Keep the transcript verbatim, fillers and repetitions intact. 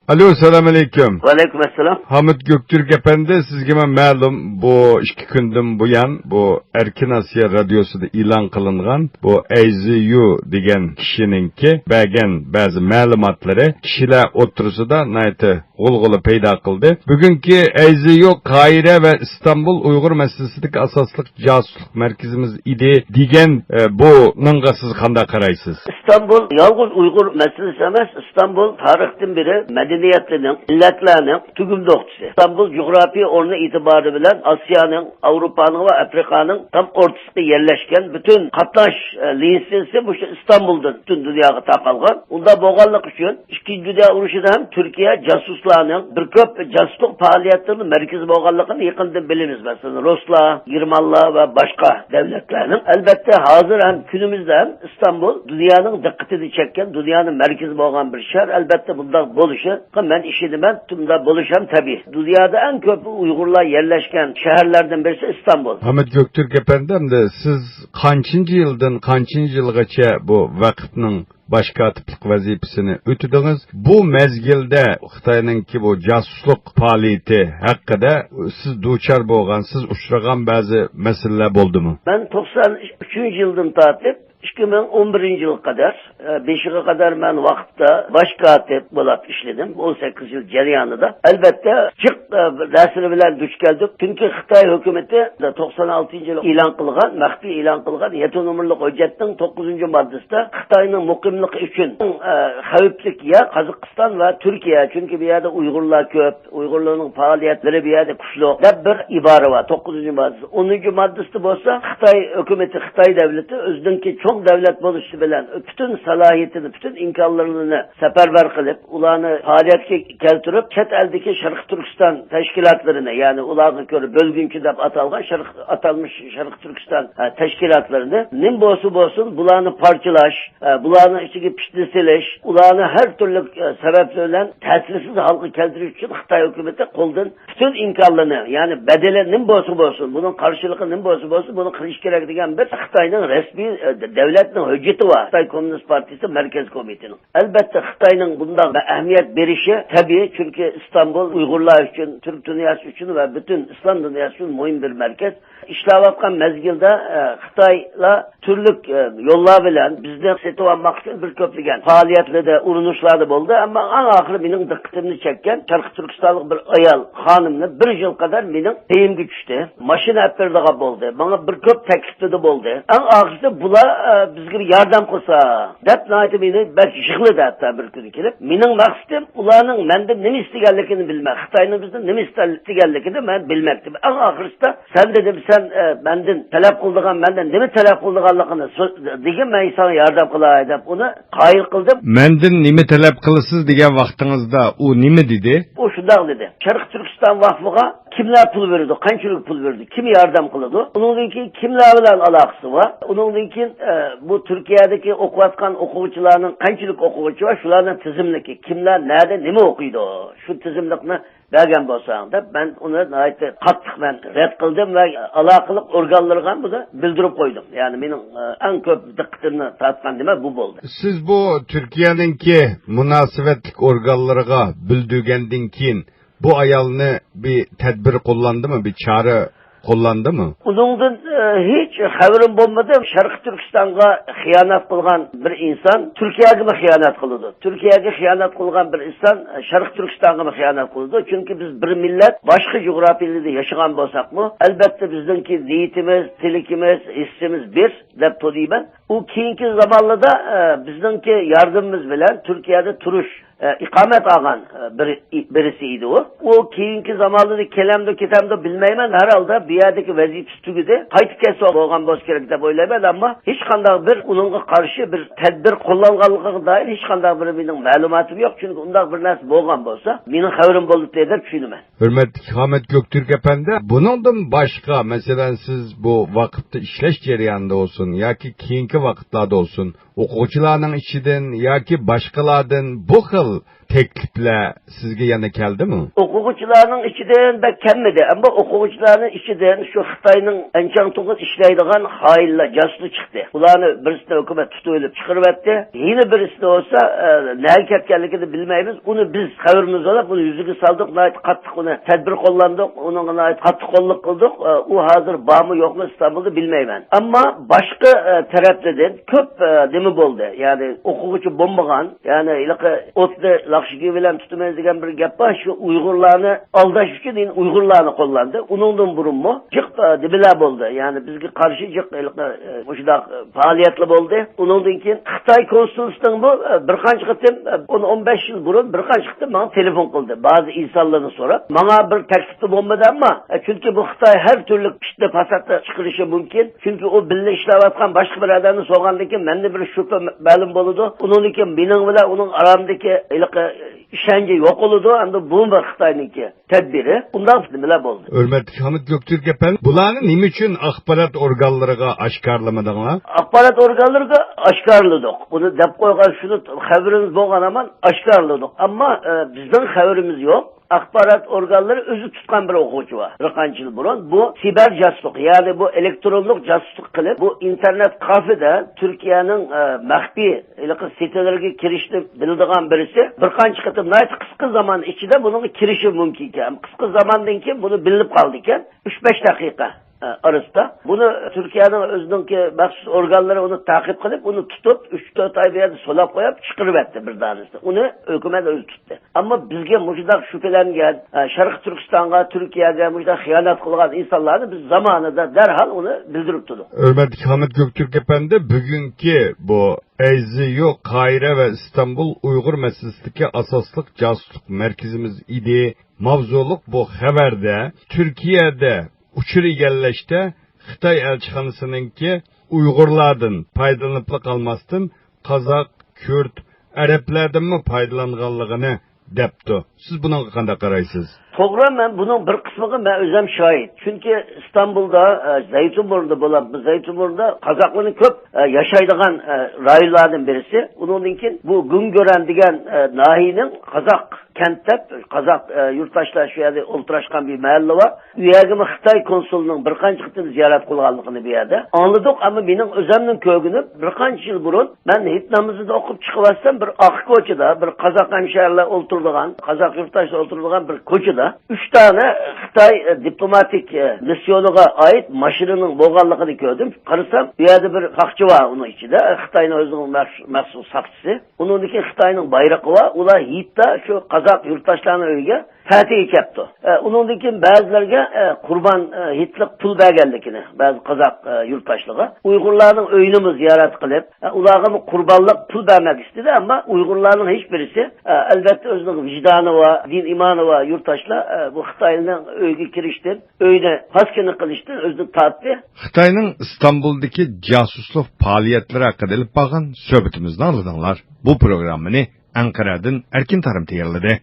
ئالو، سالام ئەلەيكۇم. ۋەئەلەيكۇم ئەسسالام. ھامىت گۆكتۈرك ئەپەندى، سىزگىمۇ مەلۇم، بۇ ئىككى كۈندىن بۇيان بۇ ئەركىن ئاسىيا رادىيوسىدا ئېلان قىلىنغان بۇ ئەيزىيۇ دېگەن كىشىنىڭكى بەرگەن بەزى مەلۇماتلىرى كىشىلەر ئوتتۇرىسىدا ناھايىتى غۇلغۇلا پەيدا قىلدى. بۈگۈنكى ئەيزىيۇ قاھىرە ۋە ئىستانبۇل ئۇيغۇر مەسىلىسىدىكى ئاساسلىق جاسۇسلۇق مەركىزىمىز ئىدى دېگەن، ئە، بۇنىڭغا سىز قانداق قارايسىز؟ ئىستانبۇل يالغۇز ئۇيغۇر مەسىلىسى ئەمەس، ئىستانبۇل تارىختىن بېرى مەدەنىيەتلەرنىڭ، مىللەتلەرنىڭ تۈگۈن نۇقتىسى. ئىستانبۇل جۇغراپىيە ئورنى ئېتىبارى بىلەن ئاسىيانىڭ، ئاۋروپانىڭ ۋە ئافرىقانىڭ تام ئورتىسىغا يەرلەشكەن، پۈتۈن قاتناش، ئە، لىنىيىسى مۇشۇ ئىستانبۇلدىن پۈتۈن دۇنياغا تارقالغان. ئۇنداق بولغانلىقى ئۈچۈن ئىككىنچى دۇنيا ئۇرۇشىدا ھەم تۈركىيە جاسۇسلارنىڭ بىر كۆپ جاسۇسلۇق پائالىيەتلىرىنىڭ مەركىزى بولغانلىقىنى يېقىندىن بىلىمىز. مەسىلەن، رۇسلار، گېرمانلار ۋە باشقا دۆلەتلەرنىڭ. ئەلبەتتە، ھازىر ھەم كۈنىمىزدە ھەم ئىستانبۇل دۇنيانىڭ دىققىتىنى چەككەن، دۇنيانىڭ مەركىزى بولغان بىر شەھەر. ئەلبەتتە، بۇنداق بولۇشىغا مەن ئىشىنىمەن، بۇنداق بولۇش ھەم تەبىئىي. دۇنيادا ئەڭ كۆپ ئۇيغۇرلار يەرلەشكەن شەھەرلەردىن بىرسى ئىستانبۇل. ھامىت گۆكتۈرك ئەپەندى، ئەمدى سىز قانچىنچى يىلدىن قانچىنچى يىلغىچە بۇ ۋەقىپنىڭ باش كاتىپلىق ۋەزىپىسىنى ئۆتىدىڭىز. بۇ مەزگىلدە خىتاينىڭكى بۇ جاسۇسلۇق پائالىيىتى ھەققىدە سىز دۇچار بولغان، سىز ئۇچرىغان بەزى مەسىلىلەر بولدىمۇ؟ مەن توقسان ئۈچىنچى يىلدىن تارتىپ ئىككى مىڭ ئون بىرىنچى يىلغا قەدەر، ئە، بېشىغا قەدەر مەن ۋاقىتتا باش كاتىپ بولاپ ئىشلىدىم. ئون سەككىز يىل جەريانىدا. ئەلبەتتە، جىق، ئە، نەرسىلەر بىلەن دۇچ كەلدۇق. چۈنكى خىتاي ھۆكۈمىتى توقسان ئالتىنچى يىلى ئېلان قىلغان، مەخپىي ئېلان قىلغان يەتتە نومۇرلۇق ھۆججەتنىڭ توققۇزىنچى ماددىسىدا خىتاينىڭ مۇقىملىقى ئۈچۈن، ئە، خەۋپلىك يەر قازاقىستان ۋە تۈركىيە، چۈنكى بۇ يەردە ئۇيغۇرلار كۆپ، ئۇيغۇرلارنىڭ پائالىيەتلىرى بۇ يەردە كۈچلۈك، دەپ بىر ئىبارە بار، توققۇزىنچى ماددىسى. ئونىنچى ماددىسىدا بولسا، خىتاي ھۆكۈمىتى، خىتاي دەۋلىتى ئۆزىنىڭكى چوڭ دەۋلەت بولۇشى بىلەن پۈتۈن سالاھىيىتىنى، پۈتۈن ئىمكانلىرىنى سەپەرۋەر قىلىپ، ئۇلارنى پائالىيەتكە كەلتۈرۈپ، چەت ئەلدىكى شەرقىي تۈركىستان تەشكىلاتلىرىنى، يەنى ئۇلارغا كۆرە بۆلگۈنچى دەپ ئاتالغان شەرق-، ئاتالمىش شەرقىي تۈركىستان، ئە، تەشكىلاتلىرىنى نېمە بولسا بولسۇن، بۇلارنى پارچىلاش، ئە، بۇلارنىڭ ئىچىگە پىتنە سېلىش، ئۇلارنى ھەر تۈرلۈك، ئە، سەۋەبلەر بىلەن تەسىرسىز ھالغا كەلتۈرۈش ئۈچۈن خىتاي ھۆكۈمىتى قولدىن پۈتۈن ئىمكانلىرىنى، يەنى بەدىلى نېمە بولسا بولسۇن، بۇنىڭ قارشىلىقى نېمە بولسا بولسۇن، بۇنى قىلىش كېرەك دېگەن بىر خىتاينىڭ رەسمىي، ئە، دەۋلەتنىڭ ھۆججىتى بار، خىتاي كوممۇنىست پارتىيىسى مەركەز كومىتېتىنىڭ. ئەلبەتتە، خىتاينىڭ بۇنداق بىر ئەھمىيەت بېرىشى تەبىئىي، چۈنكى ئىستانبۇل ئۇيغۇرلار ئۈچۈن، تۈرك دۇنياسى ئۈچۈن ۋە پۈتۈن ئىسلام دۇنياسى ئۈچۈن مۇھىم بىر مەركەز. ئىشلەۋاتقان مەزگىلدە، ئە، خىتايلار تۈرلۈك، ئە، يوللار بىلەن بىزنى سېتىۋالماق ئۈچۈن بىر كۆپلىگەن پائالىيەتلەردە، ئۇرۇنۇشلاردا بولدى. ئەمما ئەڭ ئاخىرى مېنىڭ دىققىتىمنى چەككەن شەرقىي تۈركىستانلىق بىر ئايال خانىمنى بىر يىل قەدەر مېنىڭ پېيىمگە چۈشتى. ماشىنا ئەپ بېرىدىغان بولدى. ماڭا بىر كۆپ تەكلىپلىرىدە بولدى. ئەڭ ئاخىرىسى بۇلار، ئە، بىزگە بىر ياردەم قىلسا دەپ ناھايىتى مېنى بەك يىغلىدى ھەتتا بىر كۈنى كېلىپ. مېنىڭ مەقسىتىم ئۇلارنىڭ مەندىن نېمە ئىستىگەنلىكىنى بىلمەك، خىتاينىڭ بىزدىن نېمە ئىستە-، ئىستىگەنلىكىنى مەن بىلمەكتىم. ئەڭ ئاخىرىسىدا سەن دېدىم، سەن، ئە، مەندىن تەلەپ قىلىدىغان، مەندىن نېمە تەلەپ قىلىدىغانلىقىنى سو-، دېگىن، مەن ساڭا ياردەم قىلاي دەپ ئۇنى قايىل قىلدىم. مەندىن نېمە تەلەپ قىلىسىز دېگەن ۋاقتىڭىزدا ئۇ نېمە دېدى؟ ئۇ شۇنداق دېدى، شەرقىي تۈركىستان ۋاقفىغا كىملەر پۇل بېرىدۇ، قانچىلىك پۇل بېرىدۇ، كىم ياردەم قىلىدۇ، ئۇنىڭدىن كېيىن كىملەر بىلەن ئالاقىسى بار، ئۇنىڭدىن كېيىن، ئە، بۇ تۈركىيەدىكى ئوقۇۋاتقان ئوقۇغۇچىلارنىڭ قانچىلىك ئوقۇغۇچى بار، شۇلارنىڭ تىزىملىكى، كىملەر نەدە نېمە ئوقۇيدۇ، شۇ تىزىملىقنى بەرگەن بولساڭ دەپ، مەن ئۇنى ناھايىتى قاتتىق مەن رەت قىلدىم ۋە ئالاقىلىق ئورگانلىرىغا بۇنى بىلدۈرۈپ قويدۇم. يەنى مېنىڭ، ئە، ئەڭ كۆپ دىققىتىمنى تارتقان نېمە بۇ بولدى. سىز بۇ تۈركىيەنىڭكى مۇناسىۋەتلىك ئورگانلىرىغا بىلدۈرگەندىن كېيىن، بۇ ئايالنى بىر تەدبىر قوللاندىمۇ، بىر چارە قوللاندىمۇ؟ ئۇنىڭدىن، ئە، ھېچ خەۋىرىم بولمىدى. شەرقىي تۈركىستانغا خىيانەت قىلغان بىر ئىنسان تۈركىيەگىمۇ خىيانەت قىلىدۇ؟ تۈركىيەگە خىيانەت قىلغان بىر ئىنسان شەرقىي تۈركىستانغىمۇ خىيانەت قىلىدۇ؟ چۈنكى بىز بىر مىللەت، باشقا جۇغراپىيىلەردە ياشىغان بولساقمۇ، ئەلبەتتە بىزنىڭكى نىيىتىمىز، تىلىكىمىز، ھېسسىمىز بىر دەپ تونۇيمەن. ئۇ كېيىنكى زامانلاردا، ئە، بىزنىڭكى ياردىمىمىز بىلەن تۈركىيەدە تۇرۇش، ئە، ئىقامەت ئالغان، ئە، بىر-، بىرسى ئىدى ئۇ. ئۇ كېيىنكى زامانلاردا كېلەمدۇ، كېتەمدۇ بىلمەيمەن. ھەر ھالدا بۇ يەردىكى ۋەزىپىسى تۈگىدى. قايتىپ كەلسە بولغان بولسا كېرەك دەپ ئويلايمەن. ئەمما ھېچقانداق بىر ئۇنىڭغا قارشى بىر تەدبىر قوللانغانلىقىغا دائىر ھېچقانداق بىر مېنىڭ مەلۇماتىم يوق. چۈنكى ئۇنداق بىر نەرسە بولغان بولسا، مېنىڭ خەۋىرىم بولاتتى دەپ چۈشىنىمەن. ھۆرمەتلىك ھامىت گۆكتۈرك ئەپەندى، بۇنىڭدىن باشقا، مەسىلەن، سىز بۇ ۋاقىپتا ئىشلەش جەريانىدا بولسۇن ياكى كېيىنكى ۋاقىتلاردا بولسۇن، ئوقۇغۇچىلارنىڭ ئىچىدىن ياكى باشقىلاردىن بۇ خىل تەكلىپلەر سىزگە يەنە كەلدىمۇ؟ ئوقۇغۇچىلارنىڭ ئىچىدىن بەك كەلمىدى، ئەمما ئوقۇغۇچىلارنىڭ ئىچىدىن شۇ خىتاينىڭ ئەنچاڭ تۇغۇن ئىشلەيدىغان خائىنلار، جاسۇس چىقتى. ئۇلارنى بىرسىنى ھۆكۈمەت تۇتۇۋېلىپ چىقىرىۋەتتى. يەنە بىرسىنى بولسا، ئە، نەگە كەتكەنلىكىنى بىلمەيمىز. ئۇنى بىز خەۋىرىمىز بولۇپ، ئۇنى يۈزىگە سالدۇق، ناھايىتى قاتتىق ئۇنى تەدبىر قوللاندۇق، ئۇنىڭغا ناھايىتى قاتتىق قوللۇق قىلدۇق. ئە، ئۇ ھازىر بارمۇ يوقمۇ ئىستانبۇلدا بىلمەيمەن. ئەمما باشقا، ئە، تەرەپلىرىدىن كۆپ، ئە، نېمە بولدى؟ يەنى ئوقۇغۇچى بولمىغان، يەنى ھېلىقى ئوتنى لاخشىگى بىلەن تۇتىمەن دېگەن بىر گەپ بار، شۇ ئۇيغۇرلارنى ئالداش ئۈچۈن يەنە ئۇيغۇرلارنى قوللاندى. ئۇنىڭدىن بۇرۇنمۇ جىق، ئە، نېمىلەر بولدى. يەنى بىزگە قارشى جىق ھېلىقى، ئە، مۇشۇنداق، ئە، پائالىيەتلەر بولدى. ئۇنىڭدىن كېيىن خىتاي كونسۇلىسىنىڭمۇ، ئە، بىر قانچە قېتىم، ئە، ئون، ئون بەش يىل بۇرۇن بىر قانچە قېتىم ماڭا تېلېفون قىلدى. بەزى ئىنسانلارنى سوراپ، ماڭا بىر تەكلىپتە بولمىدى، ئەمما، ئە، چۈنكى بۇ خىتاي ھەر تۈرلۈك پىتنە پاساتنى چىقىرىشى مۇمكىن. چۈنكى ئۇ بىللە ئىشلەۋاتقان باشقا بىر ئادەمنى سورىغاندىن كېيىن مەندە بىر شۈبھە مەلۇم بولىدۇ. ئۇنىڭدىن كېيىن مېنىڭ بىلەن ئۇنىڭ ئارامدىكى ھېلىقى ئىشەنچى يوقىلىدۇ. ئەمدى بۇمۇ خىتاينىڭكى تەدبىرى. ئۇنداق نېمىلەر بولدى. ھۆرمەتلىك خامىت گۆكتۈرك ئەپەندى، بۇلارنى نېمە ئۈچۈن ئاخبارات ئورگانلىرىغا ئاشكارىلىمىدىڭلار؟ ئاخبارات ئورگانلىرىغا ئاشكارىلىدۇق. بۇنى دەپ قويغان شۇنى خەۋىرىمىز بولغان ھامان ئاشكارىلىدۇق. ئەمما، ئە، بىزنىڭ خەۋىرىمىز يوق. ئاخبارات ئورگانلىرى ئۆزى تۇتقان بىر ئوقۇغۇچى بار. بىر قانچە يىل بۇرۇن بۇ سىبەر جاسۇسلۇق، يەنى بۇ ئېلېكترونلۇق جاسۇسلۇق قىلىپ، بۇ ئىنتېرنېت كافېدا تۈركىيەنىڭ، ئە، مەخپىي ھېلىقى سىتىلىرىگە كىرىشنى بىلىدىغان بىرسى بىر قانچە قېتىم ناھايىتى قىسقا زامان ئىچىدە بۇنىڭغا كىرىشى مۇمكىن ئىكەن. قىسقا زاماندىن كېيىن بۇنى بىلىپ قالدى ئىكەن. ئۈچ بەش دەقىقە، ئە، ئارىسىدا. بۇنى تۈركىيەنىڭ ئۆزىنىڭكى مەخسۇس ئورگانلىرى ئۇنى تەقىپ قىلىپ، ئۇنى تۇتۇپ، ئۈچ تۆت ئاي بۇ يەردە سولاپ قويۇپ، چىقىرىۋەتتى بىر دانىسىنى. ئۇنى ھۆكۈمەت ئۆزى تۇتتى. ئەمما بىزگە مۇشۇنداق شۈبھىلەنگەن، ئە، شەرقىي تۈركىستانغا، تۈركىيەگە مۇشۇنداق خىيانەت قىلغان ئىنسانلارنى بىز زامانىدا دەرھال ئۇنى بىلدۈرۈپ تۇردۇق. ھۆرمەتلىك خامىت گۆكتۈرك ئەپەندى، بۈگۈنكى بۇ ئەيزى يوق، قاھىرە ۋە ئىستانبۇل ئۇيغۇر مەسىلىسىدىكى ئاساسلىق جاسۇسلۇق مەركىزىمىز ئىدى ماۋزۇلۇق بۇ خەۋەردە تۈركىيەدە ئۇچۇر ئىگىلەشتە خىتاي ئەلچىخانىسىنىڭكى ئۇيغۇرلاردىن پايدىلىنىپلا قالماستىن، قازاق، كۈرد، ئەرەبلەردىنمۇ پايدىلانغانلىقىنى دەپتۇ. سىز بۇنىڭغا قانداق قارايسىز؟ توغرا، مەن بۇنىڭ بىر قىسمىغا مەن ئۆزۈم شاھىت. چۈنكى ئىستانبۇلدا، ئە، زەيتۇنبۇرندا بولۇپ، بۇ زەيتۇنبۇرندا قازاقلارنىڭ كۆپ، ئە، ياشايدىغان، ئە، رايونلاردىن بىرسى. ئۇنىڭدىن كېيىن بۇ گۈڭگۆرەن دېگەن، ئە، ناھىيەنىڭ قازاق كەنت دەپ، قازاق، ئە، يۇرتداشلار شۇ يەردە ئولتۇراشقان بىر مەھەللە بار. ئۇ يەرگىمۇ خىتاي كونسۇلىنىڭ بىر قانچە قېتىم زىيارەت قىلغانلىقىنى بۇ يەردە ئاڭلىدۇق، ئەمما مېنىڭ ئۆزۈمنىڭ كۆرگىنىم، بىر قانچە يىل بۇرۇن مەن ھېيت نامىزىنى ئوقۇپ چىقىۋاتسام، بىر ئارقا كوچىدا بىر قازاق ھەمشەھرىلەر ئولتۇرىدىغان، قازاق يۇرتداشلار ئولتۇرىدىغان بىر كوچىدا ئۈچ دانە خىتاي، ئە، دىپلوماتىك، ئە، مىسسىيونىغا ئائىت ماشىنىنىڭ بولغانلىقىنى كۆردۈم. قارىسام، بۇ يەردە بىر ساقچى بار ئۇنىڭ ئىچىدە، خىتاينىڭ ئۆزىنىڭ مەخ-، مەخسۇس ساقچىسى. ئۇنىڭدىن كېيىن خىتاينىڭ بايرىقى بار. ئۇلار ھېيتتا شۇ قازاق يۇرتداشلارنىڭ ئۆيىگە تەتۈرگە كەپتۇ. ئە، ئۇنىڭدىن كېيىن بەزىلەرگە، ئە، قۇربان، ئە، ھېيتلىق پۇل بەرگەنلىكىنى، بەزى قازاق، ئە، يۇرتداشلىرىغا ئۇيغۇرلارنىڭ ئۆيىنىمۇ زىيارەت قىلىپ، ئە، ئۇلارغىمۇ قۇربانلىق پۇل بەرمەك ئىستىدى، ئەمما ئۇيغۇرلارنىڭ ھېچ بىرسى، ئە، ئەلۋەتتە ئۆزىنىڭ ۋىجدانى بار، دىن ئىمانى بار يۇرتداشلار، ئە، بۇ خىتاينىڭ ئۆيىگە كىرىشتىن، ئۆينى پاسكىنا قىلىشتىن ئۆزىنى تارتتى. خىتاينىڭ ئىستانبۇلدىكى جاسۇسلۇق پائالىيەتلىرى ھەققىدە ئېلىپ بارغان سۆھبىتىمىزنى ئاڭلىدىڭلار. بۇ پروگراممىنى ئەنقەرەدىن ئەركىن تارىم تەييارلىدى.